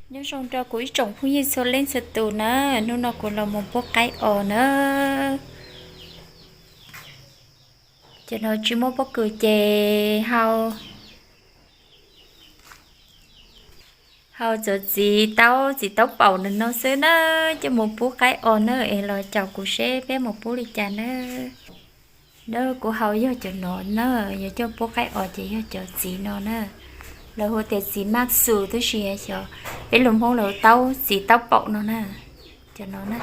Nyob zoo rau kuv ib tsoom phooj ywg txhua leej txhua tus na, hnub no kuv los mus pub qaib os na. Cov no tsis muaj pob kws ces hau, hau cov txiv taub, txiv taub paum no xwb na, coj mus pub qaib os na, es los caum kuv seb peb mus pub li cas na. Na kuv hau yog cov no na, yog coj pub qaib os ces yog cov txiv no na. Lawv hu tias txiv maj xus tab sis xyov peb lus Hmoob lawv taub, txiv taub paum no na. Cov no na.